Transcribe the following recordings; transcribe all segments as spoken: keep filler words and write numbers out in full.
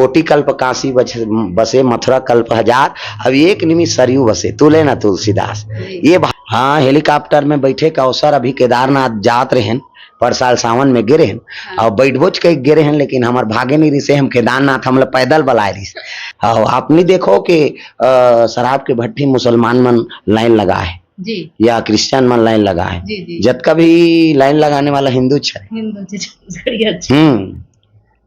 कोटि कल्प काशी बस-, बसे, मथुरा कल्प हजार, अब एक निमिष सरयू बसे, तू ले ना तुलसीदास। ये भा-, हाँ, हेलीकॉप्टर में बैठे का अवसर, अभी केदारनाथ जात रहेन, पर साल सावन में गे रहेन, हाँ। और बैठबोच कई गे रहेन, लेकिन हमर भागे नहीं रिसे, हम केदारनाथ हमला पैदल बलाए रिस। और आप नहीं देखो कि, अ, शराब के भट्टी मुसलमान मन लाइन लगा है जी। या क्रिश्चियन मन लाइन लगा है, जी, जी। जतका भी लाइन लगाने वाला हिंदू छे। हिंदू छे, छत्तीसगढ़िया छे। हम्म।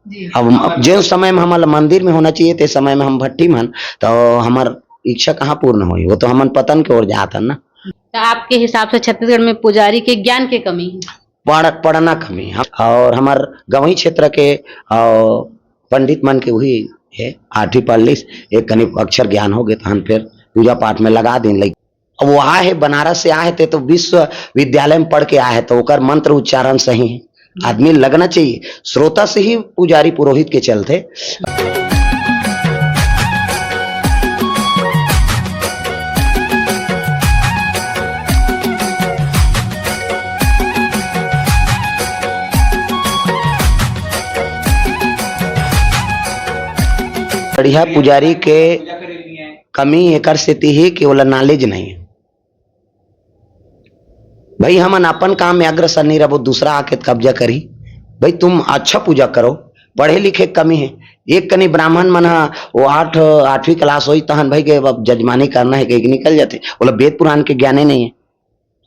जी। अब, अब जो समय में हमला मंदिर में होना चाहिए, ते समय में हम भट्टी में हन, तो हमर इच्छा कहाँ पूर्ण होई? वो तो हमन पतन के ओर जात हन ना। तो आपके हिसाब से छत्तीसगढ़ में पुजारी के ज्ञान के कमी है? पढ़-, पढ़ना कमी है। और हमर गंवई क्षेत्र के, और पंडित मन के वही है, आठवीं पढ़ लिस, एक कनी अक्षर ज्ञान हो गए, तहन फिर पूजा पाठ में लगा दिन लइका। अब वो आए है, बनारस से आए है, ते तो विश्वविद्यालय में पढ़ के आए है, तो ओकर मंत्र उच्चारण सही है। आदमी लगना चाहिए, श्रोता से ही पुजारी पुरोहित के चलते। बढ़िया पुजारी के कमी एकर सेती ही कि ओला नॉलेज नहीं है। भाई, हमन अपन काम में अग्रसर नहीं रहबो, दूसरा आके कब्जा करी। भाई, तुम अच्छा पूजा करो, पढ़े लिखे कमी है। एक कनी ब्राह्मण मन हा, वो आठ, आठवीं क्लास होई तहन भाई के अब जजमानी करना है, कहीं निकल जाते, बोला वेद पुराण के ज्ञाने नहीं है।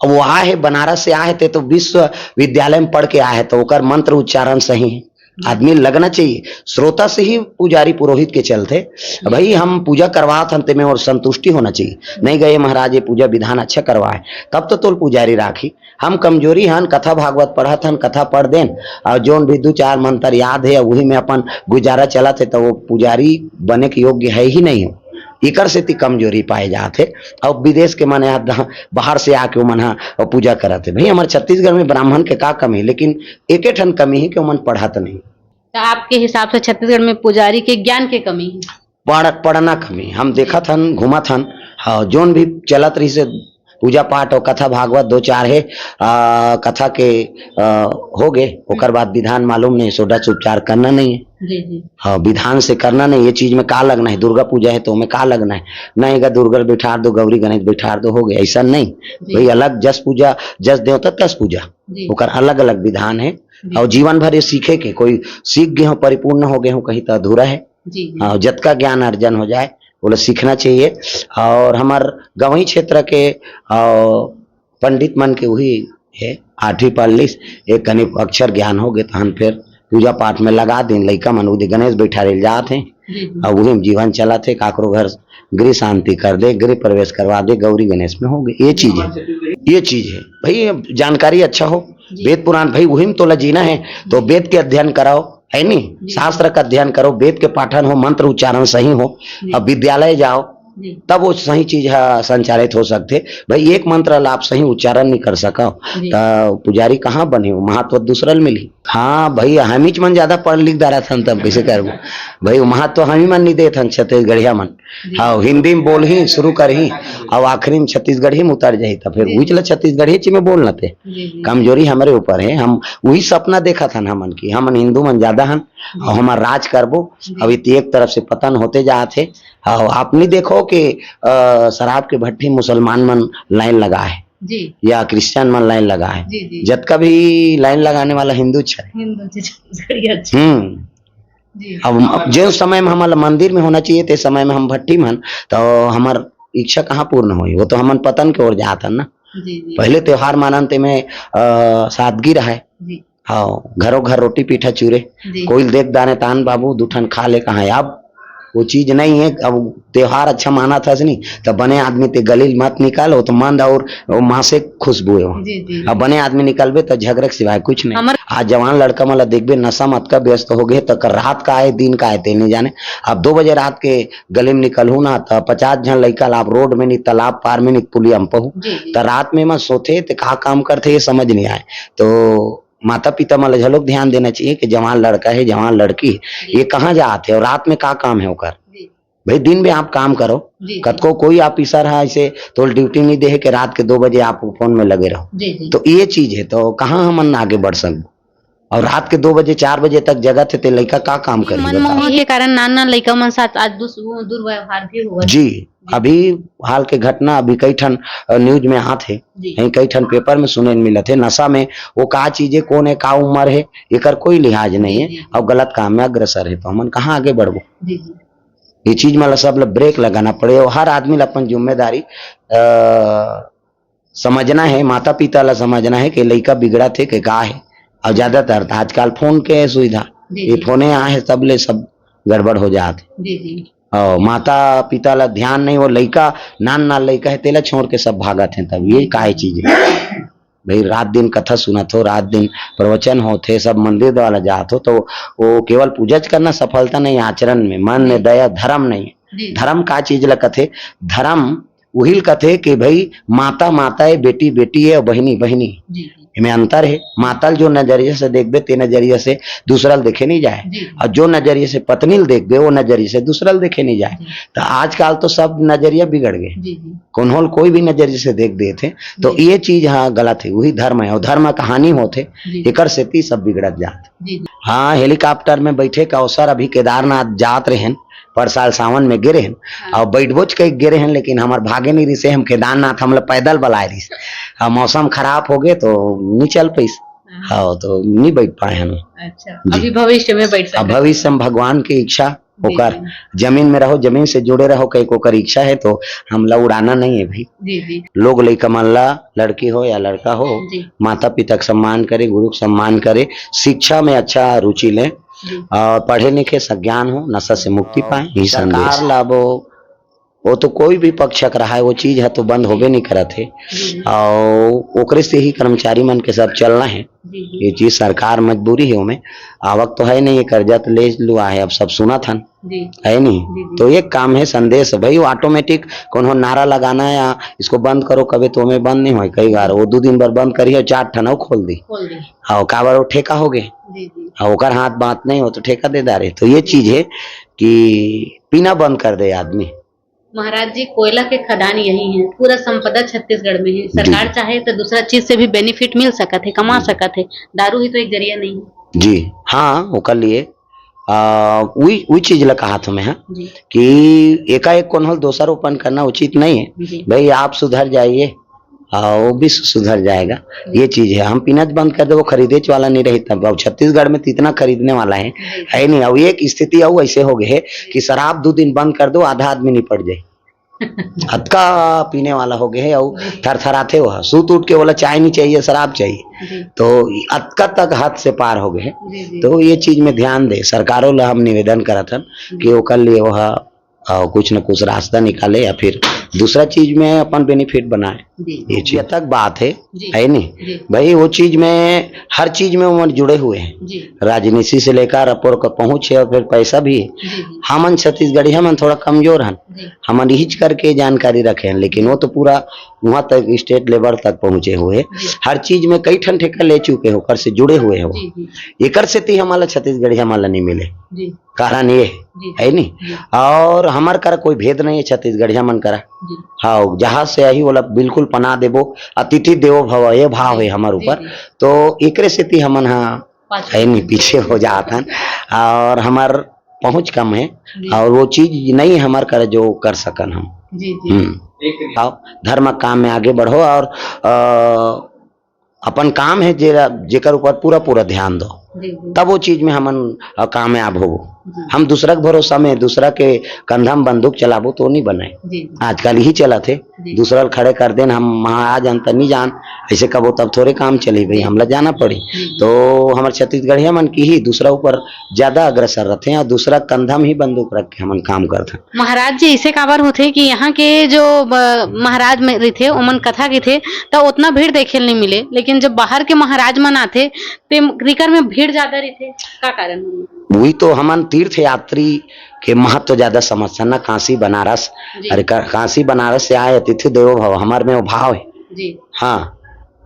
अब वो आए है, बनारस से आए है, ते तो विश्वविद्यालय में पढ़ के आए है, तो ओकर मंत्र उच्चारण सही है। आदमी लगना चाहिए, श्रोता से ही पुजारी पुरोहित के चलते। भाई, हम पूजा करवात हन, ते में और संतुष्टि होना चाहिए। नहीं गए महाराज, ये पूजा विधान अच्छा करवाए, तब तो तोल पुजारी राखी। हम कमजोरी हन, कथा भागवत पढ़त हन, कथा पढ़ देन, और जोन भी दू चार मंत्र याद है, वही में अपन गुजारा चलत है, तो वो पुजारी बने के योग्य है ही नहीं हो। इकर सेती कमजोरी पाए जात हे। और विदेश के मन यहाँ दह-, बाहर से आके ओमन ह पूजा करत हे। भाई, हमर छत्तीसगढ़ में ब्राह्मण के का कमी हे, लेकिन एके ठन कमी हे कि ओमन पढ़त नहीं। तो आपके हिसाब से छत्तीसगढ़ में पुजारी के ज्ञान के कमी हे? पढ़-, पढ़ना कमी। हम देखत हन, घूमत हन, हाँ, जोन भी चलत रही से पूजा पाठ और कथा भागवत दो चार हे, आ, कथा के, आ, हो गए, ओकर बाद विधान मालूम नहीं, सोडा से उपचार करना नहीं है। जी, जी। हाँ, विधान से करना नहीं, ये चीज में का लगना है, दुर्गा पूजा है तो ओमे का लगना है, नहीं गा दुर्गा बैठार दो, गौरी गणेश बैठार दो, हो गया, ऐसा नहीं। जी। भाई, अलग जस पूजा, जस देवता तस पूजा, जी। ओकर अलग अलग विधान है। जी। और जीवन भर ये सीखे के, कोई सीख गए हो, परिपूर्ण हो गए हो, कहीं तो अधूरा है। जी, जी। हाँ, जतका ज्ञान अर्जन हो जाए, वो लोग सीखना चाहिए। और हमार गंवई क्षेत्र के, और पंडित मन के वही है, आठवीं पढ़ लिस, एक कनी अक्षर ज्ञान हो गए, तहन फिर पूजा पाठ में लगा दिन, लइका मन उदे गणेश बैठारे ल जात हैं। जी, जी। अब वही में जीवन चलत है, काकरो घर गृह शांति कर दे, गृह प्रवेश करवा दे, गौरी गणेश में हो गए, ये चीज है, ये चीज है। भाई, जानकारी अच्छा हो, जी। वेद पुराण भाई, वही में तोला जीना है, तो वेद के अध्ययन कराओ, है नी? जी। शास्त्र का अध्ययन करो, वेद के पाठन हो, मंत्र उच्चारण सही हो, जी। अब विद्यालय जाओ, जी। तब वो सही चीज ह संचालित हो सकथे। भाई, एक मंत्र ला आप सही उच्चारण नहीं कर सका, जी। त पुजारी कहाँ बने हो? महत्व दूसरा ल मिली। हाँ भाई, हमीच मन ज्यादा पढ़ लिख डारा थन, तब कैसे करबो? भाई, वो महत्व हम ही मन नहीं देथन, छत्तीसगढ़िया मन। जी। हाँ, हिंदी में बोल ही शुरू कर ही, अब आखिरी में छत्तीसगढ़ी में उतर जाही, तो फिर जी। उइच ला छत्तीसगढ़ी ची में बोलना थे। जी, जी। कमजोरी हमारे ऊपर है, हम वही सपना देखा था ना हमन की, हमन हिंदू मन ज्यादा हन, जी। और हमार राज करबो। जी। अब इत एक तरफ से पतन होते जात है। हाँ, आप नहीं देखो कि, अ, शराब के भट्टी मुसलमान मन लाइन लगा है जी। या क्रिश्चियन मन लाइन लगा है। जी, जी। जतका भी लाइन लगाने वाला हिंदू छे। हिंदू छे, छत्तीसगढ़िया छे। हम्म। जी। अब, अब जो समय में हमारा मंदिर में होना चाहिए, ते समय में हम भट्टी में हन, तो हमार इच्छा कहाँ पूर्ण होई? वो तो हमन पतन के ओर जात हन ना। जी, जी। पहले त्योहार मानन ते में, अ, सादगी रहे। जी। हाँ, घरों घर रोटी पीठा चूरे। जी। कोई देख दाने तान बाबू, दू ठन खा ले कहाँ। अब वो चीज नहीं है। अब त्योहार अच्छा मानत हस नहीं, तो बने आदमी ते गली मत निकाल, वो तो मंद और वो मासिक खुशबू है वो। जी, जी। अब बने आदमी निकलबे तो झगड़े के सिवाय कुछ नहीं। हमर आज जवान लड़का मन ला देखबे, नशा मत का व्यस्त हो गए, तो कर रात का आए, दिन का आए, तेल नहीं जाने। अब दो बजे रात के गली में निकलहू ना, तो पचास झन लइका ला आप रोड में नहीं, तालाब पार में नहीं, पुलिया में पहू। जी, जी। तो रात में मत सोते, तो का काम करते, ये समझ नहीं आए। तो माता पिता मन ला घलोक ध्यान देना चाहिए कि जवान लड़का है, जवान लड़की है, जी। ये कहाँ जात है और रात में का काम है ओकर। जी। भाई, दिन में आप काम करो, जी, जी। कतको कोई ऑफिसर है ऐसे, तो ड्यूटी नहीं दे है कि रात के दो बजे आप फोन में लगे रहो। जी, जी। तो ये चीज है, तो कहाँ हमन आगे बढ़ सकबो? और रात के दो बजे, चार बजे तक जगत हे, ते लइका का काम करही, बताओ? मनमोह के कारण नान नान लइका मन साथ आज दुस-, वो दुर्व्यवहार भी होवत हे। जी, अभी हाल के घटना अभी कई ठन, अ, news में आत हे, जी। कहीं कई ठन paper में सुने ल मिलत हे, नशा में वो का चीज हे, कौन हे, का उम्र हे, एकर कोई लिहाज नहीं जी, हे, जी, जी। और गलत काम में अग्रसर हे, तो हमन कहाँ आगे बढ़बो? जी, जी। ये चीज मन ला सब ला break लगाना पड़े और हर आदमी ला अपन जिम्मेदारी, अ, समझना हे, माता पिता ला समझना हे कि लइका बिगड़त हे कि का हे। और ज्यादातर त आजकल phone के सुविधा, जी, ये जी। Phone आए हे, तब ले सब गड़बड़ हो जात हे। जी, जी। और माता पिता ला ध्यान नहीं, वो लइका, नान नान लइका हे, तेला छोड़ के सब भागत हे। तब ये जी, काय जी। चीज हे? भाई, रात दिन कथा सुनत हो, रात दिन प्रवचन होत हे, सब मंदिर वाला जात हो, तो वो केवल पूजा च करना सफलता नहीं, आचरण में, मन में जी। दया, धर्म नहीं। जी, जी। धर्म का चीज ला कथे? धर्म उही ल कथे कि भाई, माता माता हे, बेटी बेटी हे, और बहिनी बहिनी हे। जी, जी। एमे अंतर हे। माता ल जो नजरिया से देखबे, ते नजरिया से दूसरा ल देखे नहीं जाए, जी। और जो नजरिया से पत्नी ल देखबे, वो नजरिया से दूसरा ल देखे नहीं जाए। जी। तो आजकल तो सब नजरिया बिगड़ गए। जी, जी। कोनो ल कोई भी नजरिया से देख देत हे, तो जी। ये चीज, हाँ, गलत हे, वही धर्म हे, और धर्म का हानि होत हे, जी। एकर सेती सब बिगड़त जात। जी, जी। हाँ, helicopter में बैठे का अवसर, अभी केदारनाथ जात रहेन, पर साल सावन में गे रहेन, हाँ। और बैठबोच कहि गे रहेन, लेकिन हमर भागे नहीं रिसे, हम केदारनाथ हमला पैदल बलाए रिस, और मौसम खराब हो गए तो नहीं चल पाइस। हाँ। हाँ, तो नहीं बैठ पाए हम। अच्छा, जी। अभी भविष्य में बैठ अब सकत भविष्य में भगवान की इच्छा, जी, ओकर जी। जमीन में रहो, जमीन से जुड़े रहो, कहीं ओकर इच्छा हे, तो हमला उड़ाना नहीं हे भाई। जी, जी। लोग लइका मन ला, लड़की हो या लड़का हो, जी। माता पिता के सम्मान करे, गुरु के सम्मान करे, शिक्षा में अच्छा रुचि लें जी। और पढ़े लिखे, सज्ञान हो, नशा से मुक्ति पाए, यही संदेश। सरकार ला वो, वो तो कोई भी पक्ष का रहा है, वो चीज हे तो बंद होबे नहीं करत हे। जी। और ओकरे से ही कर्मचारी मन के सब चलना हे। जी, जी। ये चीज सरकार मजबूरी हे, ओमे आवक तो हे नहीं, ये कर्जा तो ले लुआ हे, अब सब सुनत हन, जी। हे नहीं? जी, जी। तो एक काम हे, संदेश हे भाई, वो automatic कोनो नारा लगाना या इसको बंद करो कबे, तो ओमे बंद नहीं होय। कई बार वो दू दिन बर बंद करी और चार ठन अउ खोल दी। खोल दी। हाँ, काबर वो ठेका हो गए। जी, जी। हाँ, ओकर हाथ बात नहीं हो तो ठेका दे डारे। तो ये चीज हे कि पीना बंद कर दे आदमी। महाराज जी, कोयला के खदान यही हे, पूरा संपदा छत्तीसगढ़ में हे। जी। सरकार चाहे तो दूसरा चीज से भी benefit मिल सकत हे, कमा जी। सकत हे, दारू ही तो एक जरिया नहीं हे। जी, हाँ, ओकर लिए, आ, उही, उही चीज ला कहा था मैं, हाँ, जी। कि एकाएक कोनो ल दोषारोपण करना उचित नहीं हे। जी। भाई, आप सुधर जाइए, आ, वो भी सु-, सुधर जाएगा। जी। ये चीज हे, हम पीना बंद कर दे, वो खरीदे वाला नहीं रही तब। अब छत्तीसगढ़ में तो इतना खरीदने वाला हे, जी। हे नहीं। अब एक स्थिति अउ ऐसे हो गए हे कि शराब दू दिन बंद कर दो, आधा आदमी निपट जाए। अतका पीने वाला हो गए हे, अउ जी। थरथराथे वो, सूत उठ के बोला, "चाय नहीं चाहिए, शराब चाहिए।" जी। तो अतका तक हद से पार हो गए हे। जी, जी। तो ये चीज में ध्यान दे, सरकारों ला हम निवेदन करत हन जी। कि ओकर लिए वो, अ, कुछ न कुछ रास्ता निकाले या फिर दूसरा चीज में अपन benefit बनाए। जी। ये चीज तक बात हे, जी। हे नहीं? जी। भाई, वो चीज में, हर चीज में वो मन जुड़े हुए हैं। जी। राजनीति से लेकर अपन का पहुंच हे और फिर पैसा भी हे। जी, जी। हमन छत्तीसगढ़ी, हमन थोड़ा कमजोर हन। जी। हमन इहिच करके जानकारी रखे हन, लेकिन वो तो पूरा वहां तक, state level तक पहुंचे हुए हे। जी। हर चीज में कई ठन ठेका ले चुके हो, ओकर से जुड़े हुए हो। जी, जी। एकर सेती हमन ला छत्तीसगढ़ी हमन ला नहीं मिले। जी। कारण ये हे, जी। हे नहीं? जी। और हमर करा कोई भेद नहीं हे छत्तीसगढ़िया मन करा। जी। हाँ, जहाँ से आही, ओला बिल्कुल पनाह देबो, अतिथि देवो भव, ये भाव हे हमर जी, ऊपर। जी। तो एकरे सेती हमन हा, पाछू हे नहीं, पीछे हो जात हन और हमर पहुँच कम हे जी। और वो चीज नहीं हे हमर करा जो कर सकन हम। जी, जी। हम्म। आओ, धर्म काम में आगे बढ़ो और, अ, अपन काम हे जेला, जेकर ऊपर पूरा पूरा ध्यान दो, जी, जी। तब वो चीज में हमन, अ, कामयाब होबो। जी। हम दूसरा के भरोसा में, दूसरा के कंधा में बंदूक चलाबो तो नहीं बने। जी, जी। आजकल यही चलत हे, जी। दूसरा ल खड़े कर देन, हम वहाँ आ जान त नहीं जान, ऐसे कबो तब थोड़े काम चली भाई, जी। हमला जाना पड़ी। जी, जी। तो हमर छत्तीसगढ़िया मन की ही दूसरा ऊपर ज्यादा अग्रसर रहते हैं और दूसरा कंधा में ही बंदूक रख के हमन काम करथन। महाराज जी, ऐसे काबर होथे कि यहाँ के जो ब-, महाराज में रहिथे, ओमन कथा कहिथे, त ओतना भीड़ देखे ल नइ मिले, लेकिन जब बाहर के महाराज मन आथे, ते रिकर में भीड़ ज्यादा रहिथे। का कारण होही? वही तो हमन तीर्थ यात्री के महत्व ज्यादा समझथन ना, काशी बनारस। जी। अरे का-, काशी बनारस से आए अतिथि देवो भव, हमर में वो भाव हे। जी। हाँ,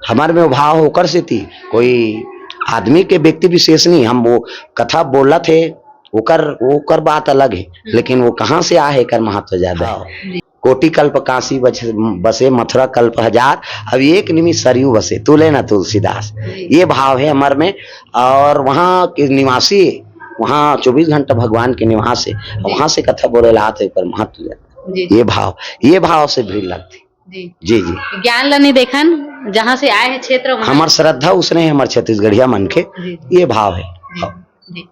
हमर में वो भाव हे, ओकर सेती कोई आदमी के व्यक्ति विशेष नहीं, हम वो कथा बोलत हे, ओकर, ओकर बात अलग हे, हम्म। लेकिन वो कहाँ से आए हे, एकर महत्व ज्यादा हे। हाँ। जी। कोटि कल्प काशी बस-, बसे, मथुरा कल्प हजार, अब एक निमिष सरयू बसे, तुले ना तुलसीदास। ये भाव है हमर में। और वहाँ के निवासी, वहाँ चौबीस घंटा भगवान के निवास है, वहाँ से कथा बोले ला आथे, ओकर महत्व जाथे। ये भाव, ये भाव से भीड़ लगथे। जी। जी, जी। ज्ञान ल नइ देखन, जहाँ से आए हैं क्षेत्र, वहाँ हमर श्रद्धा उसने है, हमर छत्तीसगढ़िया मन के, जी। ये भाव है। जी, जी।